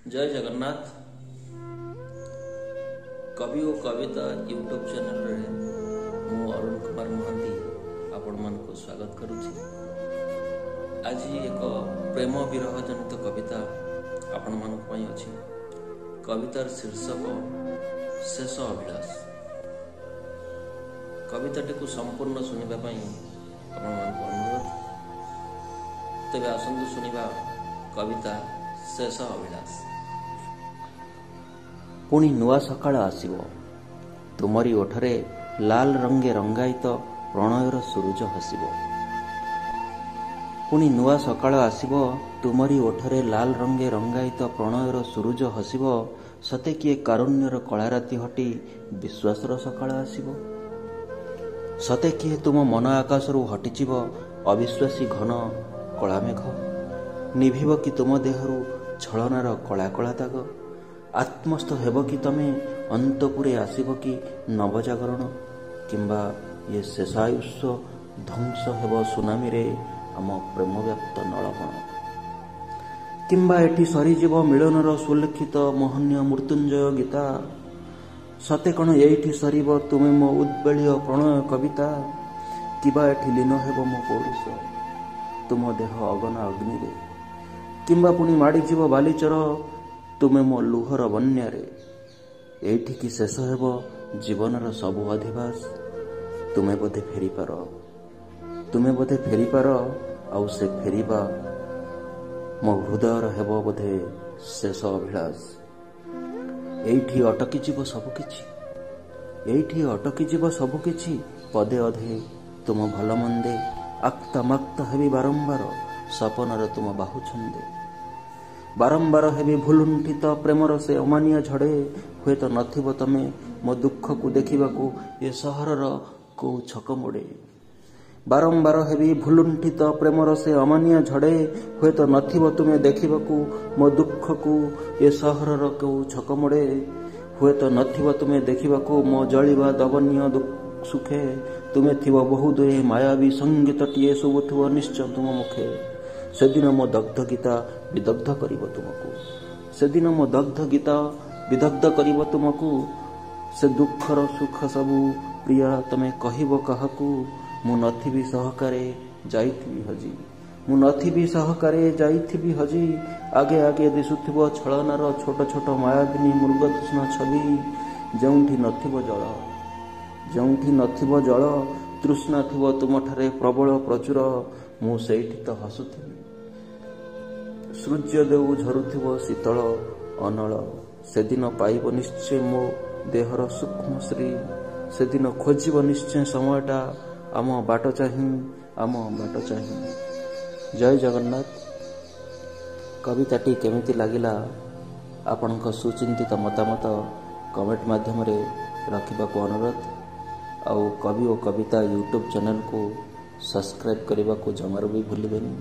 ଜୟ ଜଗନ୍ନାଥ। କବି ଓ କବିତା ୟୁଟ୍ୟୁବ୍ ଚ୍ୟାନେଲରେ ମୁଁ ଅରୁଣ କୁମାର ମହାନ୍ତି ଆପଣମାନଙ୍କୁ ସ୍ୱାଗତ କରୁଛି। ଆଜି ଏକ ପ୍ରେମ ବିରହ ଜନିତ କବିତା ଆପଣମାନଙ୍କ ପାଇଁ ଅଛି। କବିତାର ଶୀର୍ଷକ ଶେଷ ଅଭିଳାଷ। କବିତାଟିକୁ ସମ୍ପୂର୍ଣ୍ଣ ଶୁଣିବା ପାଇଁ ଆପଣମାନଙ୍କୁ ଅନୁରୋଧ। ତେବେ ଆସନ୍ତୁ ଶୁଣିବା କବିତା ଶେଷ ଅଭିଳାଷ। ପୁଣି ନୂଆ ସକାଳ ଆସିବ, ତୁମରି ଓଠରେ ଲାଲ ରଙ୍ଗେ ରଙ୍ଗାୟିତ ପ୍ରଣୟର ସୂରୁଜ ହସିବ। ପୁଣି ନୂଆ ସକାଳ ଆସିବ, ତୁମରି ଓଠରେ ଲାଲ ରଙ୍ଗେ ରଙ୍ଗାୟିତ ପ୍ରଣୟର ସୂରୁଜ ହସିବ। ସତେ କିଏ କାରୁଣ୍ୟର କଳାରାତି ହଟି ବିଶ୍ୱାସର ସକାଳ ଆସିବ? ସତେ କିଏ ତୁମ ମନ ଆକାଶରୁ ହଟିଯିବ ଅବିଶ୍ୱାସୀ ଘନ କଳାମେଘ? ନିଭିବ କି ତୁମ ଦେହରୁ ଛଳନାର କଳା କଳା ଦାଗ? ଆତ୍ମସ୍ଥ ହେବ କି ତମେ? ଅନ୍ତପୁରେ ଆସିବ କି ନବଜାଗରଣ? କିମ୍ବା ଇଏ ଶେଷାୟୁଷ୍ୟ ଧ୍ୱଂସ ହେବ ସୁନାମିରେ ଆମ ପ୍ରେମବ୍ୟାପ୍ତ ନଳବଣ? କିମ୍ବା ଏଠି ସରିଯିବ ମିଳନର ସୁଲିଖିତ ମହନୀୟ ମୃତ୍ୟୁଞ୍ଜୟ ଗୀତା? ସତେ କ'ଣ ଏଇଠି ସରିବ ତୁମେ ମୋ ଉଦ୍ବେଳୀୟ ପ୍ରଣୟ କବିତା? କିବା ଏଠି ଲୀନ ହେବ ମୋ ପୌରୁଷ ତୁମ ଦେହ ଅଗନା ଅଗ୍ନିରେ? କିମ୍ବା ପୁଣି ମାଡ଼ିଯିବ ବାଲିଚର ତୁମେ ମୋ ଲୁହର ବନ୍ୟାରେ? ଏଇଠି କି ଶେଷ ହେବ ଜୀବନର ସବୁ ଅଧିବାସ? ତୁମେ ବୋଧେ ଫେରିପାର, ତୁମେ ବୋଧେ ଫେରିପାର, ଆଉ ସେ ଫେରିବା ମୋ ହୃଦୟର ହେବ ବୋଧେ ଶେଷ ଅଭିଳାଷ। ଏଇଠି ଅଟକିଯିବ ସବୁକିଛି, ଏଇଠି ଅଟକିଯିବ ସବୁକିଛି। ପଦେ ଅଧେ ତୁମ ଭଲ ମନ୍ଦେ ଆକ୍ତାମାକ୍ତ ହେବି ବାରମ୍ବାର ସପନର ତୁମ ବାହୁ ଛନ୍ଦେ। ବାରମ୍ବାର ହେବି ଭୁଲୁଣ୍ଠିତ ପ୍ରେମର ସେ ଅମାନିଆ ଝଡ଼େ। ହୁଏତ ନଥିବ ତମେ ମୋ ଦୁଃଖକୁ ଦେଖିବାକୁ ଏ ସହରର କୋଉ ଛକ ମୋଡ଼େ। ବାରମ୍ବାର ହେବି ଭୁଲୁଣ୍ଠିତ ପ୍ରେମର ସେ ଅମାନିଆ ଝଡ଼େ। ହୁଏତ ନଥିବ ତୁମେ ଦେଖିବାକୁ ମୋ ଦୁଃଖକୁ ଏ ସହରର କେଉଁ ଛକ ମୋଡ଼େ। ହୁଏତ ନଥିବ ତୁମେ ଦେଖିବାକୁ ମୋ ଜଳିବା ଦବନୀୟ ସୁଖେ। ତୁମେ ଥିବ ବହୁ ଦୂରେ, ମାୟାବୀ ସଙ୍ଗୀତଟିଏ ଶୁଭୁଥିବ ନିଶ୍ଚୟ ତୁମ ମୁଖେ। ସେଦିନ ମୋ ଦଗ୍ଧ ଗୀତା ବିଦଗ୍ଧ କରିବ ତୁମକୁ, ସେଦିନ ମୋ ଦଗ୍ଧ ଗୀତା ବିଦଗ୍ଧ କରିବ ତୁମକୁ। ସେ ଦୁଃଖର ସୁଖ ସବୁ ପ୍ରିୟା ତମେ କହିବ କାହାକୁ? ମୁଁ ନଥିବି ସହକାରେ ଯାଇଥିବି ହଜି, ମୁଁ ନଥିବି ସହକାରେ ଯାଇଥିବି ହଜି। ଆଗେ ଆଗେ ଦିଶୁଥିବ ଛଳନାର ଛୋଟ ଛୋଟ ମାୟାବିନୀ ମୃଗତୃଷ୍ଣା ଛବି। ଯେଉଁଠି ନଥିବ ଜଳ, ଯେଉଁଠି ନଥିବ ଜଳ, ତୃଷ୍ଣା ଥିବ ତୁମଠାରେ ପ୍ରବଳ ପ୍ରଚୁର, ମୁଁ ସେଇଠି ତ ହସୁଥିବି। ସୂର୍ଯ୍ୟ ଦେଉ ଝରୁଥିବ ଶୀତଳ ଅନଳ। ସେଦିନ ପାଇବ ନିଶ୍ଚୟ ମୋ ଦେହର ସୂକ୍ଷ୍ମ ଶ୍ରୀ। ସେଦିନ ଖୋଜିବ ନିଶ୍ଚୟ ସମୟଟା ଆମ ବାଟ ଚାହିଁ, ଆମ ବାଟ ଚାହିଁ। ଜୟ ଜଗନ୍ନାଥ। କବିତାଟି କେମିତି ଲାଗିଲା ଆପଣଙ୍କ ସୁଚିନ୍ତିତ ମତାମତ କମେଣ୍ଟ ମାଧ୍ୟମରେ ରଖିବାକୁ ଅନୁରୋଧ। ଆଉ କବି ଓ କବିତା ୟୁଟ୍ୟୁବ୍ ଚ୍ୟାନେଲକୁ ସବସ୍କ୍ରାଇବ୍ କରିବାକୁ ଜମାରୁ ବି ଭୁଲିବେନି।